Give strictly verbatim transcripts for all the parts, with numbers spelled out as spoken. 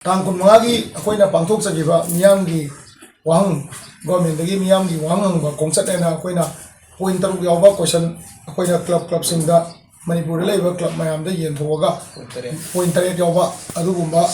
ꯇꯥꯡ ꯀꯨꯟꯃꯉꯥꯒꯤ ꯑꯩꯈꯣꯏꯅ ꯄꯥꯡꯊꯣꯛꯆꯈꯤꯕ ꯃꯤꯌꯥꯝꯒꯤ ꯋꯥꯍꯪ, ꯒꯣꯔꯃꯦꯟꯗꯒꯤ ꯃꯤꯌꯥꯝꯒꯤ ꯋꯥꯍꯪ ꯍꯪꯕ ꯈꯣꯡꯆꯠ ꯍꯥꯏꯅ ꯑꯩꯈꯣꯏꯅ ꯄꯣꯏꯟ ꯇꯔꯨꯛ ꯌꯥꯎꯕ ꯀꯣꯏꯁꯟ ꯑꯩꯈꯣꯏꯅ ꯀ꯭ꯂꯕ ꯀ꯭ꯂꯕꯁꯤꯡꯗ, ꯃꯅꯤꯄꯨꯔꯗ ꯂꯩꯔꯤꯕ ꯀ꯭ꯂꯕ ꯃꯌꯥꯝꯗ ꯌꯦꯟꯊꯣꯛꯑꯒ ꯄꯣꯏꯟ ꯇꯔꯦꯠ ꯌꯥꯎꯕ ꯑꯗꯨꯒꯨꯝꯕ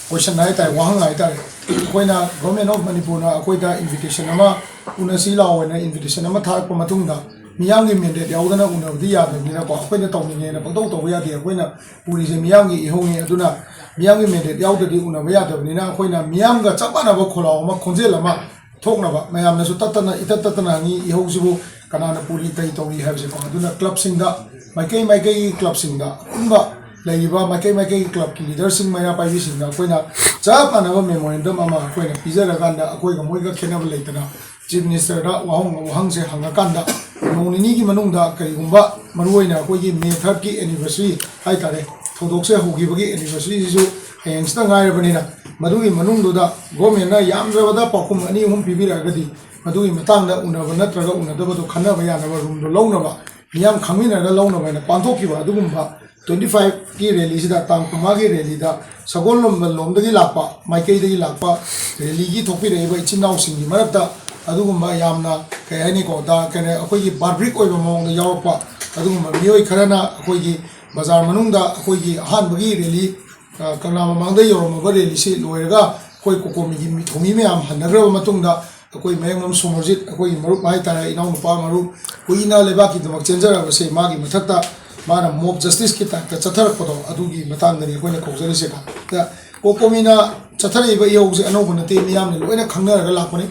ꯀꯣꯏꯁꯟ ꯍꯥꯏꯇꯥꯔꯦ, ꯋꯥꯍꯪ ꯍꯥꯏꯇꯥꯔꯦ꯫ ꯑꯩꯈꯣꯏꯅ Government of Manipurꯅ ꯑꯩꯈꯣꯏꯗ ꯏꯟꯚꯤꯇꯦꯁꯟ ꯑꯃ ꯎꯅꯁꯤ ꯂꯥꯎ ꯍꯥꯏꯅ ꯏꯟꯚꯤꯇꯦꯁꯟ ꯑꯃ ꯊꯥꯔꯛꯄ ꯃꯇꯨꯡꯗ, ꯃꯤꯌꯥꯝꯒꯤ ꯃꯦꯟꯗꯦꯠ ꯌꯥꯎꯗꯅ ꯎꯅꯕꯗꯤ ꯌꯥꯗꯕꯅꯤꯅꯀꯣ, ꯑꯩꯈꯣꯏꯅ ꯇꯧꯅꯤꯡꯉꯦꯅ ꯄꯪꯇꯧ ꯇꯧꯕ ꯌꯥꯗꯦ꯫ ꯑꯩꯈꯣꯏꯅ ꯄꯨꯔꯤꯁꯦ ꯃꯤꯌꯥꯝꯒꯤ ꯏꯍꯧꯅꯤ꯫ ꯑꯗꯨꯅ ꯃꯤꯌꯥꯝꯒꯤ ꯃꯦꯟꯗꯦꯠ ꯌꯥꯎꯗ꯭ꯔꯗꯤ ꯎꯅꯕ ꯌꯥꯗꯕꯅꯤꯅ, ꯑꯩꯈꯣꯏꯅ ꯃꯤꯌꯥꯝꯒ ꯆꯞ ꯃꯥꯟꯅꯕ ꯈꯣꯜꯂꯥꯎ ꯑꯃ, ꯈꯣꯟꯖꯦꯜ ꯑꯃ ꯊꯣꯛꯅꯕ, ꯃꯌꯥꯝꯅꯁꯨ ꯇꯠꯇꯅ, ꯏꯇꯠ ꯇꯠꯇꯅ ꯍꯪꯉꯤ, ꯏꯍꯧꯁꯤꯕꯨ ꯀꯅꯥꯅ ꯄꯨꯔꯤ, ꯀꯔꯤ ꯇꯧꯔꯤ ꯍꯥꯏꯕꯁꯦꯀꯣ꯫ ꯑꯗꯨꯅ ꯀ꯭ꯂꯕꯁꯤꯡꯗ ꯃꯥꯏꯀꯩ ꯃꯥꯏꯀꯩꯒꯤ ꯀ꯭ꯂꯕꯁꯤꯡꯗ ꯑꯄꯨꯟꯕ ꯂꯩꯔꯤꯕ ꯃꯥꯏꯀꯩ ꯃꯥꯏꯀꯩꯒꯤ ꯀ꯭ꯂꯕꯀꯤ ꯂꯤꯗꯔꯁꯤꯡ, ꯃꯩꯔꯥ ꯄꯥꯏꯕꯤꯁꯤꯡꯗ ꯑꯩꯈꯣꯏꯅ ꯆꯞ ꯃꯥꯟꯅꯕ ꯃꯦꯃꯣꯔꯦꯟꯗꯝ ꯑꯃ ꯑꯩꯈꯣꯏꯅ ꯄꯤꯖꯔꯀꯥꯟꯗ, ꯑꯩꯈꯣꯏꯒ ꯃꯣꯏꯒ ꯈꯦꯠꯅꯕ ꯂꯩꯇꯅ ꯆꯤꯐ ꯃꯤꯅꯤꯁꯇꯔꯗ ꯋꯥꯍꯪ ꯋꯥꯍꯪꯁꯦ ꯍꯪꯉꯀꯥꯟꯗ, ꯅꯣꯡ ꯅꯤꯅꯤꯒꯤ ꯃꯅꯨꯡꯗ ꯀꯔꯤꯒꯨꯝꯕ, ꯃꯔꯨꯑꯣꯏꯅ ꯑꯩꯈꯣꯏꯒꯤ ꯃꯦ ꯊꯥꯔꯠꯀꯤ ꯑꯦꯅꯤꯚꯔꯁꯔꯤ ꯍꯥꯏꯇꯥꯔꯦ, ꯊꯧꯗꯣꯛꯁꯦ ꯍꯧꯈꯤꯕꯒꯤ ꯑꯦꯅꯤꯚꯔꯁꯔꯤꯁꯤꯁꯨ ꯍꯌꯦꯡꯁꯤꯗ ꯉꯥꯏꯔꯕꯅꯤꯅ, ꯃꯗꯨꯒꯤ ꯃꯅꯨꯡꯗꯨꯗ ꯒꯣꯔꯃꯦꯟꯅ ꯌꯥꯝꯗ꯭ꯔꯕꯗ ꯄꯥꯎꯈꯨꯝ ꯑꯅꯤ ꯑꯍꯨꯝ ꯄꯤꯕꯤꯔꯛꯑꯒꯗꯤ, ꯃꯗꯨꯒꯤ ꯃꯇꯥꯡꯗ ꯎꯅꯕ ꯅꯠꯇ꯭ꯔꯒ ꯎꯅꯗꯕꯗꯣ ꯈꯟꯅꯕ ꯌꯥꯅꯕ ꯔꯨꯝꯗꯣ ꯂꯧꯅꯕ, ꯃꯤꯌꯥꯝ ꯈꯪꯃꯤꯟꯅꯔꯒ ꯂꯧꯅꯕ ꯍꯥꯏꯅ ꯄꯥꯡꯊꯣꯛꯈꯤꯕ ꯑꯗꯨꯒꯨꯝꯕ ꯇ꯭ꯋꯦꯟꯇꯤ ꯐꯥꯏꯚꯀꯤ ꯔꯦꯂꯤꯁꯤꯗ, ꯇꯥꯡ ꯀꯨꯟꯃꯉꯥꯒꯤ ꯔꯦꯂꯤꯗ ꯁꯒꯣꯜꯕꯟ ꯂꯣꯝꯗꯒꯤ ꯂꯥꯛꯄ, ꯃꯥꯏꯀꯩꯗꯒꯤ ꯂꯥꯛꯄ ꯔꯦꯂꯤꯒꯤ ꯊꯣꯛꯄꯤꯔꯛꯏꯕ ꯏꯆꯤꯟ ꯏꯅꯥꯎꯁꯤꯡꯒꯤ ꯃꯔꯛꯇ ꯑꯗꯨꯒꯨꯝꯕ ꯌꯥꯝꯅ, ꯀꯩ ꯍꯥꯏꯅꯤꯀꯣ, ꯗ-, ꯀꯩꯅꯣ, ꯑꯩꯈꯣꯏꯒꯤ ꯕꯥꯔꯕ꯭ꯔꯤꯛ ꯑꯣꯏꯕ ꯃꯑꯣꯡꯗ ꯌꯥꯎꯔꯛꯄ ꯑꯗꯨꯒꯨꯝꯕ ꯃꯤꯑꯣꯏ ꯈꯔꯅ ꯑꯩꯈꯣꯏꯒꯤ ꯕꯖꯥꯔ ꯃꯅꯨꯡꯗ ꯑꯩꯈꯣꯏꯒꯤ ꯑꯍꯥꯟꯕꯒꯤ ꯔꯦꯂꯤ, ꯑ, ꯀꯪꯂꯥ ꯃꯃꯥꯡꯗ ꯌꯧꯔꯝꯃꯕ ꯔꯦꯂꯤꯁꯤ ꯂꯣꯏꯔꯒ ꯑꯩꯈꯣꯏ ꯀꯣꯀꯣꯃꯤꯒꯤ ꯃꯤ-, ꯊꯧꯃꯤ ꯃꯌꯥꯝ ꯍꯟꯅꯈ꯭ꯔꯕ ꯃꯇꯨꯡꯗ, ꯑꯩꯈꯣꯏ ꯃꯌꯥꯡꯂꯝ ꯁꯣꯃꯔꯖꯤꯠ, ꯑꯩꯈꯣꯏꯒꯤ ꯃꯔꯨꯞ ꯍꯥꯏꯇꯥꯔꯦ, ꯏꯅꯥꯎꯅꯨꯄꯥ ꯃꯔꯨꯞ, ꯀꯨꯏꯅ ꯂꯩꯕꯥꯛꯀꯤꯗꯃꯛ ꯆꯦꯟꯖꯔꯕꯁꯦ, ꯃꯥꯒꯤ ꯃꯊꯛꯇ ꯃꯥꯅ ꯃꯣꯕ ꯖꯁꯇꯤꯁꯀꯤ ꯇꯥꯏꯞꯇ ꯆꯠꯊꯔꯛꯄꯗꯣ, ꯑꯗꯨꯒꯤ ꯃꯇꯥꯡꯗꯅꯤ ꯑꯩꯈꯣꯏꯅ ꯀꯧꯖꯔꯤꯁꯦꯀꯣ꯫ ꯗ ꯀꯣꯀꯣꯃꯤꯅ ꯆꯠꯊꯔꯛꯏꯕ ꯏꯍꯧꯁꯦ ꯑꯅꯧꯕ ꯅꯠꯇꯦ, ꯃꯤꯌꯥꯝꯅ ꯂꯣꯏꯅ ꯈꯪꯅꯔꯒ ꯂꯥꯛꯄꯅꯤ꯫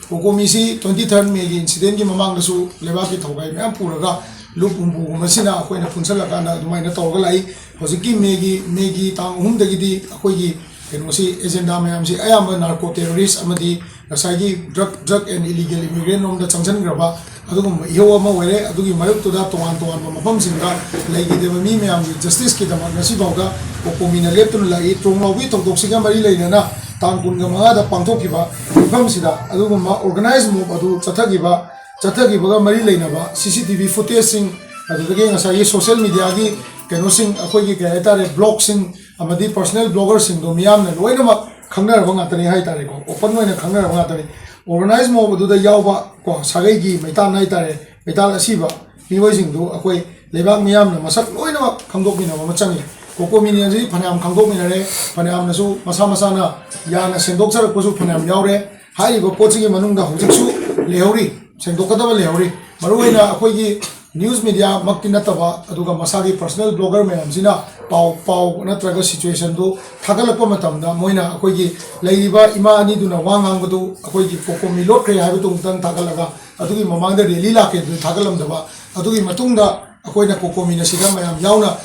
ꯀꯣꯀꯣꯃꯤꯁꯤ twenty third Mayꯒꯤ incidentꯀꯤ ꯃꯃꯥꯡꯗꯁꯨ ꯂꯩꯕꯥꯛꯀꯤ ꯊꯧꯒꯥꯏ ꯃꯌꯥꯝ ꯄꯨꯔꯒ ꯂꯨꯞ ꯍꯨꯝꯐꯨꯒꯨꯝꯕꯁꯤꯅ ꯑꯩꯈꯣꯏꯅ ꯄꯨꯟꯁꯤꯜꯂꯀꯥꯟꯗ ꯑꯗꯨꯃꯥꯏꯅ ꯇꯧꯔꯒ ꯂꯥꯛꯏ꯫ ꯍꯧꯖꯤꯛꯀꯤ Mayꯒꯤ, Mayꯒꯤ ꯇꯥꯡ ꯑꯍꯨꯝꯗꯒꯤꯗꯤ ꯑꯩꯈꯣꯏꯒꯤ ꯀꯩꯅꯣꯁꯤ, ꯑꯦꯖꯦꯟꯗꯥ ꯃꯌꯥꯝꯁꯤ ꯑꯌꯥꯝꯕ narco terrorist ꯑꯃꯗꯤ ꯉꯁꯥꯏꯒꯤ drug, drug and illegal immigrant ꯂꯣꯝꯗ ꯆꯪꯁꯤꯟꯈ꯭ꯔꯕ ꯑꯗꯨꯒꯨꯝꯕ ꯏꯍꯧ ꯑꯃ ꯑꯣꯏꯔꯦ꯫ ꯑꯗꯨꯒꯤ ꯃꯔꯛꯇꯨꯗ ꯇꯣꯉꯥꯟ ꯇꯣꯉꯥꯟꯕ ꯃꯐꯝꯁꯤꯡꯗ ꯂꯩꯈꯤꯗꯕ ꯃꯤ ꯃꯌꯥꯝꯒꯤ justiceꯀꯤꯗꯃꯛ ꯉꯁꯤꯐꯥꯎꯗ ꯀꯣꯀꯣꯃꯤꯅ ꯂꯦꯞꯇꯨꯅ ꯂꯥꯛꯏ꯫ ꯇ꯭ꯔꯣꯡꯂꯥꯎꯕꯤ ꯊꯧꯗꯣꯛꯁꯤꯒ ꯃꯔꯤ ꯂꯩꯅꯅ ꯇꯥꯡ ꯀꯨꯟꯒ ꯃꯉꯥꯗ ꯄꯥꯡꯊꯣꯛꯈꯤꯕ ꯃꯤꯐꯝꯁꯤꯗ ꯑꯗꯨꯒꯨꯝꯕ organized mob ꯑꯗꯨ ꯆꯠꯊꯈꯤꯕ, ꯆꯠꯊꯈꯤꯕꯒ ꯃꯔꯤ ꯂꯩꯅꯕ CCTV footageꯁꯤꯡ, ꯑꯗꯨꯗꯒꯤ ꯉꯁꯥꯏꯒꯤ social mediaꯒꯤ ꯀꯩꯅꯣꯁꯤꯡ, ꯑꯩꯈꯣꯏꯒꯤ ꯀꯩ ꯍꯥꯏꯇꯥꯔꯦ, blogꯁꯤꯡ, ꯑꯃꯗꯤ personal bloggerꯁꯤꯡꯗꯣ ꯃꯤꯌꯥꯝꯅ ꯂꯣꯏꯅꯃꯛ ꯈꯪꯅꯔꯕ ꯉꯥꯛꯇꯅꯤ ꯍꯥꯏꯇꯥꯔꯦꯀꯣ, open ꯑꯣꯏꯅ ꯈꯪꯅꯔꯕ ꯉꯥꯛꯇꯅꯤ꯫ Organize ꯃꯣꯕ ꯑꯗꯨꯗ ꯌꯥꯎꯕ ꯀꯣ ꯁꯥꯒꯩꯒꯤ ꯃꯩꯇꯥꯟ ꯍꯥꯏꯇꯥꯔꯦ, ꯃꯩꯇꯥꯟ ꯑꯁꯤꯕ ꯃꯤꯑꯣꯏꯁꯤꯡꯗꯨ ꯑꯩꯈꯣꯏ ꯂꯩꯕꯥꯛ ꯃꯤꯌꯥꯝꯅ ꯃꯁꯛ ꯂꯣꯏꯅꯃꯛ ꯈꯪꯗꯣꯛꯃꯤꯟꯅꯕ ꯑꯃ ꯆꯪꯉꯤ꯫ ꯀꯣꯀꯣꯃꯤꯅꯤ ꯑꯁꯤ ꯐꯅꯌꯥꯝ ꯈꯪꯗꯣꯛꯃꯤꯟꯅꯔꯦ, ꯐꯅꯌꯥꯝꯅꯁꯨ ꯃꯁꯥ ꯃꯁꯥꯅ ꯌꯥꯅ ꯁꯦꯝꯗꯣꯛꯆꯔꯛꯄꯁꯨ ꯐꯅꯌꯥꯝ ꯌꯥꯎꯔꯦ꯫ ꯍꯥꯏꯔꯤꯕ ꯄꯣꯠꯁꯤꯒꯤ ꯃꯅꯨꯡꯗ ꯍꯧꯖꯤꯛꯁꯨ ꯂꯩꯍꯧꯔꯤ, ꯁꯦꯡꯗꯣꯛꯀꯗꯕ ꯂꯩꯍꯧꯔꯤ꯫ ꯃꯔꯨꯑꯣꯏꯅ ꯑꯩꯈꯣꯏꯒꯤ news media ꯃꯛꯇꯤ ꯅꯠꯇꯕ, ꯑꯗꯨꯒ ꯃꯁꯥꯒꯤ personal blogger ꯃꯌꯥꯝꯁꯤꯅ ꯄꯥꯎ, ꯄꯥꯎ ꯅꯠꯇ꯭ꯔꯒ situationꯗꯨ ꯊꯥꯒꯠꯂꯛꯄ ꯃꯇꯝꯗ ꯃꯣꯏꯅ ꯑꯩꯈꯣꯏꯒꯤ ꯂꯩꯔꯤꯕ ꯏꯃꯥ ꯑꯅꯤꯗꯨꯅ ꯋꯥ ꯉꯥꯡꯕꯗꯨ ꯑꯩꯈꯣꯏꯒꯤ ꯀꯣꯀꯣꯃꯤ ꯂꯣꯠꯈ꯭ꯔꯦ ꯍꯥꯏꯕꯗꯨ ꯑꯃꯨꯛꯇꯪ ꯊꯥꯒꯠꯂꯒ, ꯑꯗꯨꯒꯤ ꯃꯃꯥꯡꯗ rally ꯂꯥꯛꯀꯦ ꯑꯗꯨ ꯊꯥꯒꯠꯂꯝꯗꯕ, ꯑꯗꯨꯒꯤ ꯃꯇꯨꯡꯗ ꯑꯩꯈꯣꯏꯅ ꯀꯣꯀꯣꯃꯤꯅ ꯁꯤꯗ ꯃꯌꯥꯝ ꯌꯥꯎꯅ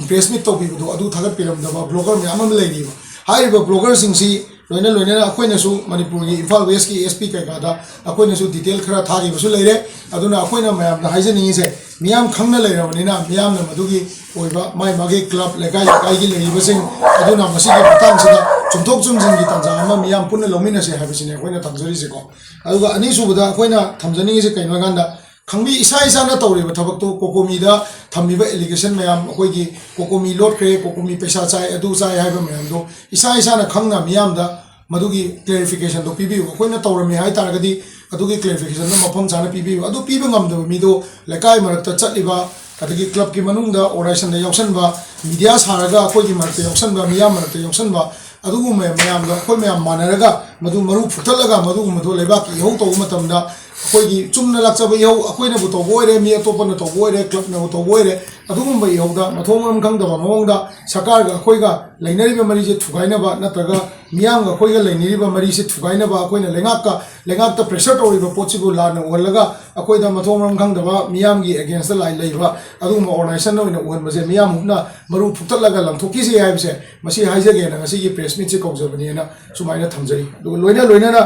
press meet ꯇꯧꯕꯤꯕꯗꯣ ꯑꯗꯨ ꯊꯥꯒꯠꯄꯤꯔꯝꯗꯕ blogger ꯃꯌꯥꯝ ꯑꯃ ꯂꯩꯔꯤꯕ꯫ ꯍꯥꯏꯔꯤꯕ bloggerꯁꯤꯡꯁꯤ ꯂꯣꯏꯅ ꯂꯣꯏꯅꯅ ꯑꯩꯈꯣꯏꯅꯁꯨ ꯃꯅꯤꯄꯨꯔꯒꯤ ꯏꯝꯐꯥꯜ Westꯀꯤ S P ꯀꯩꯀꯥꯗ ꯑꯩꯈꯣꯏꯅꯁꯨ detail ꯈꯔ ꯊꯥꯈꯤꯕꯁꯨ ꯂꯩꯔꯦ꯫ ꯑꯗꯨꯅ ꯑꯩꯈꯣꯏꯅ ꯃꯌꯥꯝꯗ ꯍꯥꯏꯖꯅꯤꯡꯉꯤꯁꯦ, ꯃꯤꯌꯥꯝ ꯈꯪꯅ ꯂꯩꯔꯕꯅꯤꯅ ꯃꯤꯌꯥꯝꯅ ꯃꯗꯨꯒꯤ ꯑꯣꯏꯕ ꯃꯥꯏ ꯃꯥꯒꯤ club, ꯂꯩꯀꯥꯏ ꯂꯩꯀꯥꯏꯒꯤ ꯂꯩꯔꯤꯕꯁꯤꯡ ꯑꯗꯨꯅ ꯃꯁꯤꯒꯤ ꯃꯇꯥꯡꯁꯤꯗ ꯆꯨꯝꯊꯣꯛ ꯆꯨꯝꯁꯤꯟꯒꯤ ꯇꯥꯟꯖꯥ ꯑꯃ ꯃꯤꯌꯥꯝ ꯄꯨꯟꯅ ꯂꯧꯃꯤꯟꯅꯁꯦ ꯍꯥꯏꯕꯁꯤꯅꯦ ꯑꯩꯈꯣꯏꯅ ꯊꯝꯖꯔꯤꯁꯦꯀꯣ꯫ ꯑꯗꯨꯒ ꯑꯅꯤꯁꯨꯕꯗ ꯑꯩꯈꯣꯏꯅ ꯊꯝꯖꯅꯤꯡꯉꯤꯁꯦ ꯀꯩꯅꯣ ꯍꯥꯏꯀꯥꯟꯗ, ꯈꯪꯕꯤ ꯏꯁꯥ ꯏꯁꯥꯅ ꯇꯧꯔꯤꯕ ꯊꯕꯛꯇꯣ, ꯀꯣꯀꯣꯃꯤꯗ ꯊꯝꯃꯤꯕ allegation ꯃꯌꯥꯝ, ꯑꯩꯈꯣꯏꯒꯤ ꯀꯣꯀꯣꯃꯤ ꯂꯣꯠꯈ꯭ꯔꯦ, ꯀꯣꯀꯣꯃꯤ ꯄꯩꯁꯥ ꯆꯥꯏ, ꯑꯗꯨ ꯆꯥꯏ ꯍꯥꯏꯕ ꯃꯌꯥꯝꯗꯣ ꯏꯁꯥ ꯏꯁꯥꯅ ꯈꯪꯅ ꯃꯤꯌꯥꯝꯗ ꯃꯗꯨꯒꯤ clarificationꯗꯣ ꯄꯤꯕꯤꯌꯨ꯫ ꯑꯩꯈꯣꯏꯅ ꯇꯧꯔꯝꯃꯦ ꯍꯥꯏ ꯇꯥꯔꯒꯗꯤ ꯑꯗꯨꯒꯤ clarificationꯗꯣ ꯃꯐꯝ ꯆꯥꯅ ꯄꯤꯕꯤꯌꯨ꯫ ꯑꯗꯨ ꯄꯤꯕ ꯉꯝꯗꯕ ꯃꯤꯗꯣ ꯂꯩꯀꯥꯏ ꯃꯔꯛꯇ ꯆꯠꯂꯤꯕ, ꯑꯗꯒꯤ clubꯀꯤ ꯃꯅꯨꯡꯗ organizationꯗ ꯌꯥꯎꯁꯟꯕ, media ꯁꯥꯔꯒ ꯑꯩꯈꯣꯏꯒꯤ ꯃꯔꯛꯇ ꯌꯥꯎꯁꯟꯕ, ꯃꯤꯌꯥꯝ ꯃꯔꯛꯇ ꯌꯥꯎꯁꯟꯕ, ꯑꯗꯨꯒꯨꯝꯕ ꯃꯌꯥꯝꯗꯣ ꯑꯩꯈꯣꯏ ꯃꯌꯥꯝ ꯃꯥꯟꯅꯔꯒ ꯃꯗꯨ ꯃꯔꯨ ꯐꯨꯛꯇꯠꯂꯒ ꯃꯗꯨꯒꯨꯝꯕꯗꯣ ꯂꯩꯕꯥꯛꯀꯤ ꯏꯍꯧ ꯇꯧꯕ ꯃꯇꯝꯗ ꯑꯩꯈꯣꯏꯒꯤ ꯆꯨꯝꯅ ꯂꯥꯛꯆꯕ ꯏꯍꯧ, ꯑꯩꯈꯣꯏꯅꯕꯨ ꯇꯧꯕ ꯑꯣꯏꯔꯦ, ꯃꯤ ꯑꯇꯣꯞꯄꯅ ꯇꯧꯕ ꯑꯣꯏꯔꯦ, clubꯅꯕꯨ ꯇꯧꯕ ꯑꯣꯏꯔꯦ, ꯑꯗꯨꯒꯨꯝꯕ ꯏꯍꯧꯗ ꯃꯊꯣꯡ ꯃꯔꯝ ꯈꯪꯗꯕ ꯃꯑꯣꯡꯗ ꯁꯔꯀꯥꯔꯒ ꯑꯩꯈꯣꯏꯒ ꯂꯩꯅꯔꯤꯕ ꯃꯔꯤꯁꯦ ꯊꯨꯒꯥꯏꯅꯕ ꯅꯠꯇ꯭ꯔꯒ ꯃꯤꯌꯥꯝꯒ ꯑꯩꯈꯣꯏꯒ ꯂꯩꯅꯔꯤꯕ ꯃꯔꯤꯁꯦ ꯊꯨꯒꯥꯏꯅꯕ, ꯑꯩꯈꯣꯏꯅ ꯂꯩꯉꯥꯛꯀ, ꯂꯩꯉꯥꯛꯇ pressure ꯇꯧꯔꯤꯕ ꯄꯣꯠꯁꯤꯕꯨ ꯂꯥꯟꯅ ꯎꯍꯜꯂꯒ ꯑꯩꯈꯣꯏꯗ ꯃꯊꯣꯡ ꯃꯔꯝ ꯈꯪꯗꯕ ꯃꯤꯌꯥꯝꯒꯤ againstꯇ ꯂꯥꯏ ꯂꯩꯕ ꯑꯗꯨꯒꯨꯝꯕ organization ꯑꯣꯏꯅ ꯎꯍꯟꯕꯁꯦ ꯃꯤꯌꯥꯝ ꯍꯨꯞꯅ ꯃꯔꯨ ꯐꯨꯛꯇꯠꯂꯒ ꯂꯪꯊꯣꯛꯈꯤꯁꯤ ꯍꯥꯏꯕꯁꯦ ꯃꯁꯤ ꯍꯥꯏꯖꯒꯦꯅ ꯉꯁꯤꯒꯤ press meetꯁꯦ ꯀꯧꯖꯕꯅꯦꯅ ꯁꯨꯃꯥꯏꯅ ꯊꯝꯖꯔꯤ꯫ ꯑꯗꯨꯒ ꯂꯣꯏꯅ ꯂꯣꯏꯅꯅ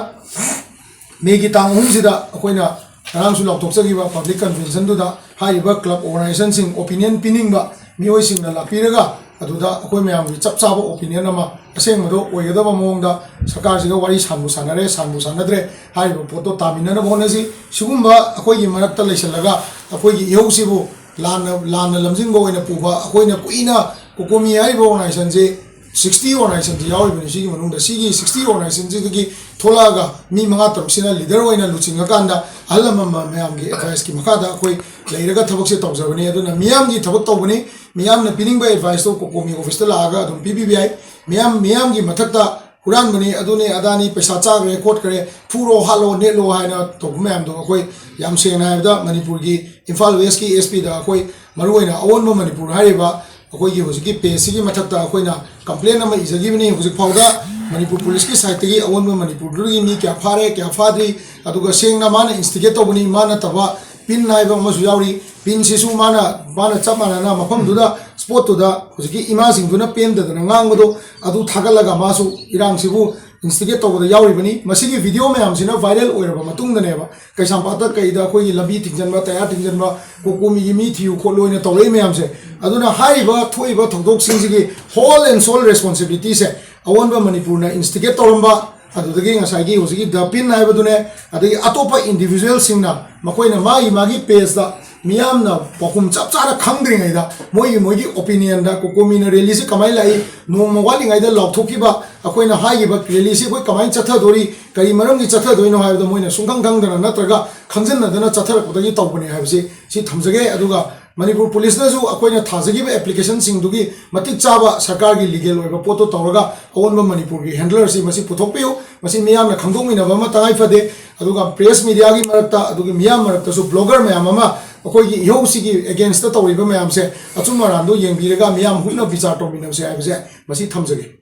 Mayꯒꯤ ꯇꯥꯡ ꯑꯍꯨꯝꯁꯤꯗ ꯑꯩꯈꯣꯏꯅ ꯉꯔꯥꯡꯁꯨ ꯂꯥꯎꯊꯣꯛꯆꯈꯤꯕ public conventionꯗꯨꯗ ꯍꯥꯏꯔꯤꯕ club organizationꯁꯤꯡ, opinion ꯄꯤꯅꯤꯡꯕ ꯃꯤꯑꯣꯏꯁꯤꯡꯅ ꯂꯥꯛꯄꯤꯔꯒ ꯑꯗꯨꯗ ꯑꯩꯈꯣꯏ ꯃꯌꯥꯝꯒꯤ ꯆꯞ ꯆꯥꯕ opinion ꯑꯃ ꯑꯁꯦꯡꯕꯗꯣ ꯑꯣꯏꯒꯗꯕ ꯃꯑꯣꯡꯗ ꯁꯔꯀꯥꯔꯁꯤꯒ ꯋꯥꯔꯤ ꯁꯥꯟꯕꯨ ꯁꯥꯟꯅꯔꯦ, ꯁꯥꯟꯕꯨ ꯁꯥꯟꯅꯗ꯭ꯔꯦ, ꯍꯥꯏꯔꯤꯕ ꯄꯣꯠꯇꯣ ꯇꯥꯃꯤꯟꯅꯅꯕ ꯍꯣꯠꯅꯁꯤ꯫ ꯁꯤꯒꯨꯝꯕ ꯑꯩꯈꯣꯏꯒꯤ ꯃꯔꯛꯇ ꯂꯩꯁꯜꯂꯒ ꯑꯩꯈꯣꯏꯒꯤ ꯏꯍꯧꯁꯤꯕꯨ ꯂꯥꯟꯅ, ꯂꯥꯟꯅ ꯂꯝꯖꯤꯡꯕ ꯑꯣꯏꯅ ꯄꯨꯕ, ꯑꯩꯈꯣꯏꯅ ꯀꯨꯏꯅ ꯀꯣꯀꯣꯃꯤ ꯍꯥꯏꯔꯤꯕ organizationꯁꯦ ꯁꯤꯛꯁꯇꯤ ꯑꯣꯔꯒꯅꯥꯏꯖꯦꯁꯟꯁꯤ ꯌꯥꯎꯔꯤꯕꯅꯤ꯫ ꯁꯤꯒꯤ ꯃꯅꯨꯡꯗ ꯁꯤꯒꯤ ꯁꯤꯛꯁꯇꯤ ꯑꯣꯔꯒꯅꯥꯏꯖꯦꯁꯟꯁꯤꯗꯒꯤ ꯊꯣꯛꯂꯛꯑꯒ ꯃꯤ ꯃꯉꯥ ꯇꯔꯨꯛꯁꯤꯅ ꯂꯤꯗꯔ ꯑꯣꯏꯅ ꯂꯨꯆꯤꯡꯉꯀꯥꯟꯗ ꯑꯍꯜ ꯂꯃꯟ ꯃꯌꯥꯝꯒꯤ ꯑꯦꯗꯚꯥꯏꯁꯀꯤ ꯃꯈꯥꯗ ꯑꯩꯈꯣꯏ ꯂꯩꯔꯒ ꯊꯕꯛꯁꯦ ꯇꯧꯖꯕꯅꯤ꯫ ꯑꯗꯨꯅ ꯃꯤꯌꯥꯝꯒꯤ ꯊꯕꯛ ꯇꯧꯕꯅꯤ꯫ ꯃꯤꯌꯥꯝꯅ ꯄꯤꯅꯤꯡꯕ ꯑꯦꯗꯚꯥꯏꯁꯇꯣ ꯀꯣꯀꯣꯃꯤ ꯑꯣꯐꯤꯁꯇ ꯂꯥꯛꯑꯒ ꯑꯗꯨꯝ ꯄꯤꯕꯤꯕ ꯌꯥꯏ꯫ ꯃꯤꯌꯥꯝ ꯃꯤꯌꯥꯝꯒꯤ ꯃꯊꯛꯇ ꯍꯨꯔꯥꯟꯕꯅꯤ, ꯑꯗꯨꯅꯤ ꯑꯗꯥꯅꯤ, ꯄꯩꯁꯥ ꯆꯥꯈ꯭ꯔꯦ ꯈꯣꯠꯈ꯭ꯔꯦ, ꯐꯨꯔꯣ ꯍꯥꯠꯂꯣ ꯅꯦꯠꯂꯣ ꯍꯥꯏꯅ ꯇꯧꯕ ꯃꯌꯥꯝꯗꯣ ꯑꯩꯈꯣꯏ ꯌꯥꯝ ꯁꯦꯡꯅ ꯍꯥꯏꯔꯕꯗ ꯃꯅꯤꯄꯨꯔꯒꯤ ꯏꯝꯐꯥꯜ ꯋꯦꯁꯀꯤ ꯑꯦꯁ ꯄꯤꯗ ꯑꯩꯈꯣꯏ ꯃꯔꯨꯑꯣꯏꯅ ꯑꯑꯣꯟꯕ ꯃꯅꯤꯄꯨꯔ ꯍꯥꯏꯔꯤꯕ ꯑꯩꯈꯣꯏꯒꯤ ꯍꯧꯖꯤꯛꯀꯤ ꯄꯦꯖꯁꯤꯒꯤ ꯃꯊꯛꯇ ꯑꯩꯈꯣꯏꯅ ꯀꯝꯄ꯭ꯂꯦꯟ ꯑꯃ ꯏꯖꯈꯤꯕꯅꯤ꯫ ꯍꯧꯖꯤꯛ ꯐꯥꯎꯗ ꯃꯅꯤꯄꯨꯔ ꯄꯨꯂꯤꯁꯀꯤ ꯁꯥꯏꯠꯇꯒꯤ ꯑꯑꯣꯟꯕ ꯃꯅꯤꯄꯨꯔꯗꯨꯗꯒꯤ ꯃꯤ ꯀꯌꯥ ꯐꯥꯔꯦ, ꯀꯌꯥ ꯐꯥꯗ꯭ꯔꯤ, ꯑꯗꯨꯒ ꯁꯦꯡꯅ ꯃꯥꯅ ꯏꯟꯁꯇꯤꯒꯦꯠ ꯇꯧꯕꯅꯤ, ꯃꯥ ꯅꯠꯇꯕ ꯄꯤꯟ ꯍꯥꯏꯕ ꯑꯃꯁꯨ ꯌꯥꯎꯔꯤ꯫ ꯄꯤꯟꯁꯤꯁꯨ ꯃꯥꯅ, ꯃꯥꯅ ꯆꯞ ꯃꯥꯟꯅꯅ ꯃꯐꯝꯗꯨꯗ, ꯁ꯭ꯄꯣꯠꯇꯨꯗ ꯍꯧꯖꯤꯛꯀꯤ ꯏꯃꯥꯁꯤꯡꯗꯨꯅ ꯄꯦꯟꯗꯗꯅ ꯉꯥꯡꯕꯗꯣ ꯑꯗꯨ ꯊꯥꯒꯠꯂꯒ ꯃꯥꯁꯨ ꯏꯔꯥꯡꯁꯤꯕꯨ ꯏꯟꯁꯇꯤꯒꯦꯠ ꯇꯧꯕꯗ ꯌꯥꯎꯔꯤꯕꯅꯤ꯫ ꯃꯁꯤꯒꯤ ꯚꯤꯗꯤꯑꯣ ꯃꯌꯥꯝꯁꯤꯅ ꯚꯥꯏꯔꯦꯜ ꯑꯣꯏꯔꯕ ꯃꯇꯨꯡꯗꯅꯦꯕ ꯀꯩꯁꯥꯝꯄꯥꯠꯇ ꯀꯩꯗ ꯑꯩꯈꯣꯏꯒꯤ ꯂꯝꯕꯤ ꯊꯤꯡꯖꯤꯟꯕ, ꯇꯌꯥꯔ ꯊꯤꯡꯖꯤꯟꯕ, ꯀꯣꯀꯣꯃꯤꯒꯤ ꯃꯤ ꯊꯤꯌꯨ ꯈꯣꯠꯂꯨ ꯍꯥꯏꯅ ꯇꯧꯔꯛꯏ ꯃꯌꯥꯝꯁꯦ꯫ ꯑꯗꯨꯅ ꯍꯥꯏꯔꯤꯕ ꯊꯣꯛꯏꯕ ꯊꯧꯗꯣꯛꯁꯤꯡꯁꯤꯒꯤ ꯍꯣꯜ ꯑꯦꯟ ꯁꯣꯜ ꯔꯦꯁꯄꯣꯟꯁꯤꯕꯤꯂꯤꯇꯤꯁꯦ ꯑꯑꯣꯟꯕ ꯃꯅꯤꯄꯨꯔꯅ ꯏꯟꯁꯇꯤꯒꯦꯠ ꯇꯧꯔꯝꯕ, ꯑꯗꯨꯗꯒꯤ ꯉꯁꯥꯏꯒꯤ ꯍꯧꯖꯤꯛꯀꯤ ꯗ ꯄꯤꯟ ꯍꯥꯏꯕꯗꯨꯅꯦ, ꯑꯗꯒꯤ ꯑꯇꯣꯞꯄ ꯏꯟꯗꯤꯚꯤꯖꯨꯋꯦꯜꯁꯤꯡꯅ ꯃꯈꯣꯏꯅ ꯃꯥꯒꯤ ꯃꯥꯒꯤ ꯄꯦꯖꯇ ꯃꯤꯌꯥꯝꯅ ꯄꯥꯎꯈꯨꯝ ꯆꯞ ꯆꯥꯅ ꯈꯪꯗ꯭ꯔꯤꯉꯩꯗ ꯃꯣꯏꯒꯤ ꯃꯣꯏꯒꯤ ꯑꯣꯄꯤꯅꯤꯌꯟꯗ ꯀꯣꯀꯣꯃꯤꯅ ꯔꯦꯂꯤꯁꯤ ꯀꯃꯥꯏꯅ ꯂꯥꯛꯏ, ꯅꯣꯡꯃ ꯋꯥꯠꯂꯤꯉꯩꯗ ꯂꯥꯎꯊꯣꯛꯈꯤꯕ, ꯑꯩꯈꯣꯏꯅ ꯍꯥꯏꯈꯤꯕ ꯔꯦꯂꯤꯁꯤ ꯑꯩꯈꯣꯏ ꯀꯃꯥꯏꯅ ꯆꯠꯊꯗꯣꯔꯤ, ꯀꯔꯤ ꯃꯔꯝꯒꯤ ꯆꯠꯊꯗꯣꯏꯅꯣ ꯍꯥꯏꯕꯗꯣ ꯃꯣꯏꯅ ꯁꯨꯡꯈꯪ ꯈꯪꯗꯅ ꯅꯠꯇ꯭ꯔꯒ ꯈꯪꯖꯤꯟꯅꯗꯅ ꯆꯠꯊꯔꯛꯄꯗꯒꯤ ꯇꯧꯕꯅꯦ ꯍꯥꯏꯕꯁꯤ ꯁꯤ ꯊꯝꯖꯒꯦ꯫ ꯑꯗꯨꯒ ꯃꯅꯤꯄꯨꯔ ꯄꯨꯂꯤꯁꯅꯁꯨ ꯑꯩꯈꯣꯏꯅ ꯊꯥꯖꯈꯤꯕ ꯑꯦꯄ꯭ꯂꯤꯀꯦꯁꯟꯁꯤꯡꯗꯨꯒꯤ ꯃꯇꯤꯛ ꯆꯥꯕ ꯁꯔꯀꯥꯔꯒꯤ ꯂꯤꯒꯦꯜ ꯑꯣꯏꯕ ꯄꯣꯠꯇꯣ ꯇꯧꯔꯒ ꯑꯑꯣꯟꯕ ꯃꯅꯤꯄꯨꯔꯒꯤ ꯍꯦꯟꯗꯂꯔꯁꯤ ꯃꯁꯤ ꯄꯨꯊꯣꯛꯄꯤꯌꯨ꯫ ꯃꯁꯤ ꯃꯤꯌꯥꯝꯅ ꯈꯪꯗꯣꯛꯃꯤꯟꯅꯕ ꯑꯃ ꯇꯉꯥꯏ ꯐꯗꯦ꯫ ꯑꯗꯨꯒ ꯄ꯭ꯔꯦꯁ ꯃꯤꯗꯤꯌꯥꯒꯤ ꯃꯔꯛꯇ, ꯑꯗꯨꯒ ꯃꯤꯌꯥꯝ ꯃꯔꯛꯇꯁꯨ ꯕ꯭ꯂꯣꯒꯔ ꯃꯌꯥꯝ ꯑꯃ ꯑꯩꯈꯣꯏꯒꯤ ꯏꯍꯧꯁꯤꯒꯤ ꯑꯦꯒꯦꯟꯁꯇ ꯇꯧꯔꯤꯕ ꯃꯌꯥꯝꯁꯦ ꯑꯆꯨꯝ ꯑꯔꯥꯟꯗꯣ ꯌꯦꯡꯕꯤꯔꯒ ꯃꯤꯌꯥꯝ ꯍꯨꯞꯅ ꯕꯤꯆꯥꯔ ꯇꯧꯃꯤꯟꯅꯕꯁꯦ ꯍꯥꯏꯕꯁꯦ ꯃꯁꯤ ꯊꯝꯖꯒꯦ꯫